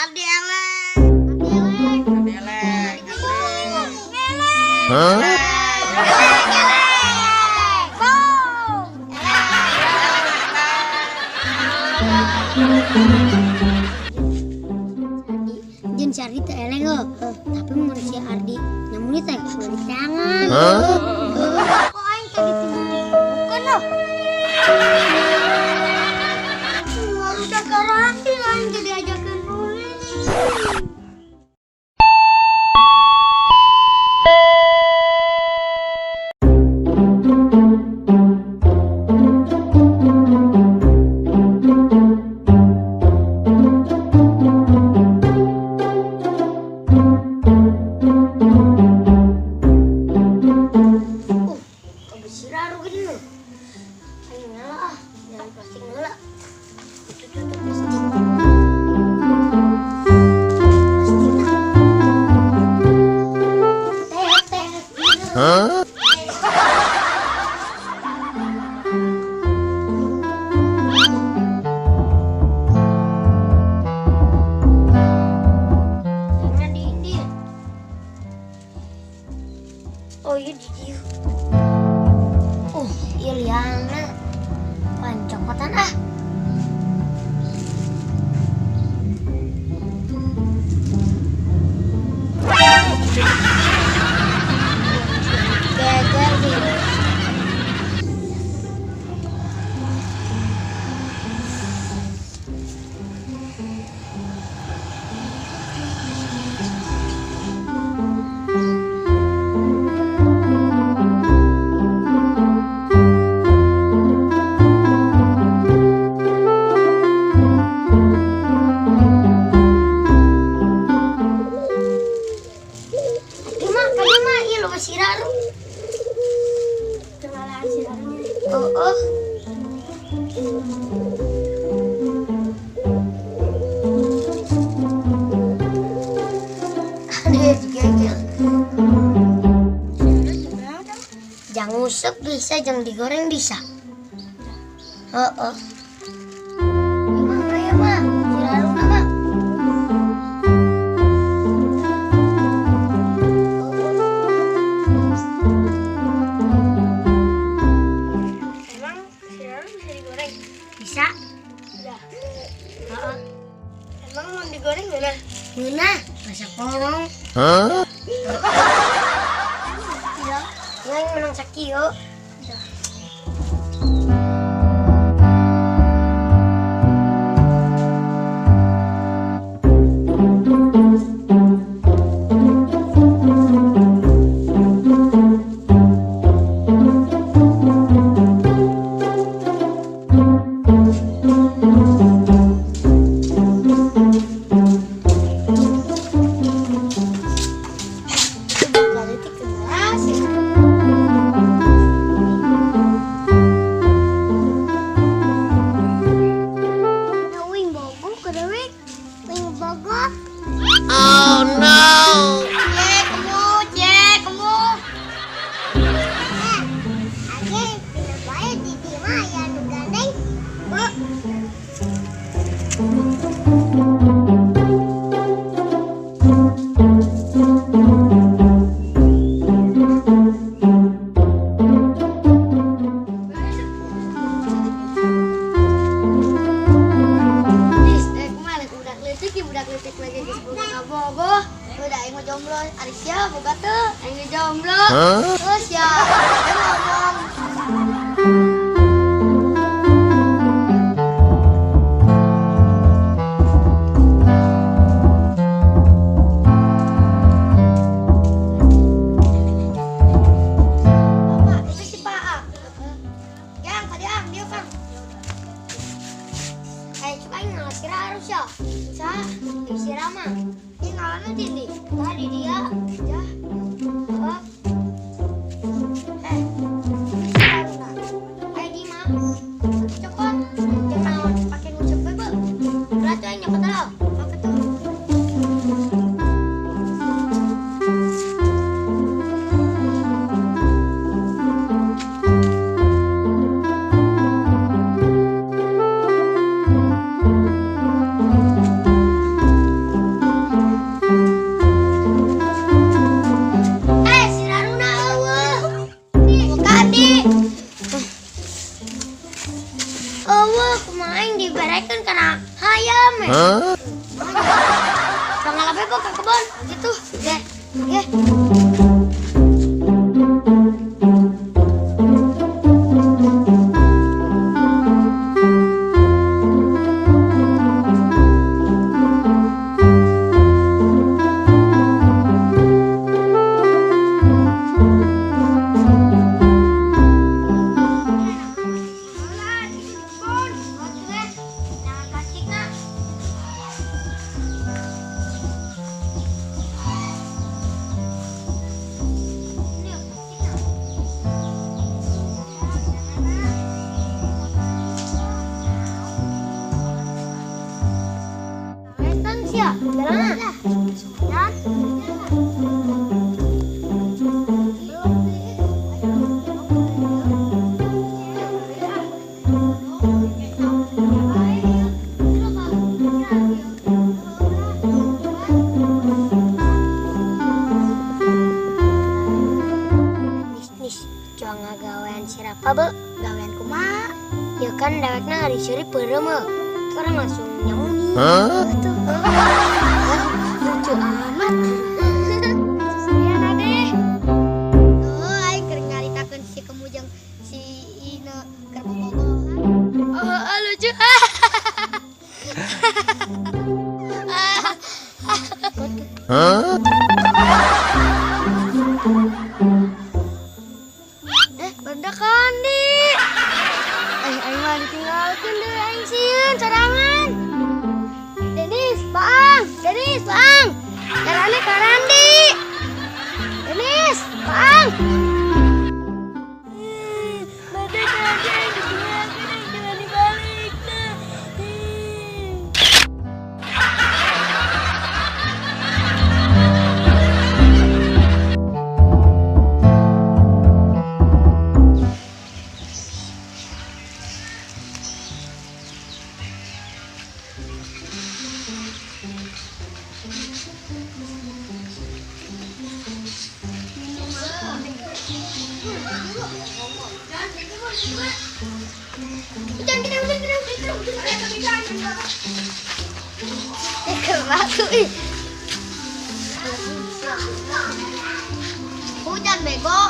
Ardi eleh. Ardi eleh. Ardi eleh. Eleh. Huh? Eleh, eleh. Boom. Ardi, jeung si Ardi teh eleh heuh. Tapi mun si Ardi nyamun teh kudu di tangan. Kok aing tadi timbuk-timbukan loh. Udah garanti aing teh diajakeun ulin. Siraru gini loh. Ayo nyala ah, jangan plastik nyala. Itu tuh plastik. Plastik nah. Teh teh. Huh? Jangan di ini. Oh iya di dia. Oh, iya liana. Pancokotan ah. Geger di. Kadi mah, iya lo siraru. Kenalan sirarunya. Oh, oh. Aduh, geger. Jangan usap bisa, jangan digoreng bisa. Oh, oh. Emang kayak mah, siraru nama. Emang siraru bisa digoreng? Bisa. Ya. Heeh. Emang mau digoreng gimana? Ngeunah, masak korong. Huh? Iya. Yang menang sakieu. Ya. Itu bakal detik keras. Wing bogo kedewek, wing bogo. Oh no! Cek kamu, cek kamu. Age, dina bae di dieu mah aya nu gandeng. Bu. Tis, kumaha budak leutik ieu budak leutik lagi geus boga kabogoh. Udah aing mah jomblo, ari sia boga teu? Aing ge jomblo. Huh? Terus ya, dia ngomong. Bapak, itu si Pak A. Yang tadi ang, dia Kang. Coba aing ngalah sira harus ya. Sa, di sira mah. Ini ngalahna di ndi? Tadi dia. Ya. Oh. Siraruna. Ayo di mah. Cokot. Jangan naon pake nguseup we, Bu. Berat tuh aing nyokot lo. Oke tuh. Eueuh, kumaha aing diberekeun kana hayam we. Huh? Tanggal apa kok ke kebon? Gitu. Oke. Oke. Jangan plastikna. Jalan. Jalan. Nis, juang ngagawean siapa be? Gawean kumaha? Ya kan dewekna hari suri peureum heuh. Sekarang langsung nyamuni. Huh? Tuh. Lucu amat. Susuyan ade. Oh, aing keur nyaritakeun si Kemujang si Ine keur bobogohan. Oh, lucu. Huh? Benda kandi. Aing mah ditinggalkeun deui aing sieun sorangan. Denis, Paang, Denis, Paang. Carane ka Randi. Denis, Paang. Benda kandi aing ditinggalkeun aing jangan dibalik. Hujan bego.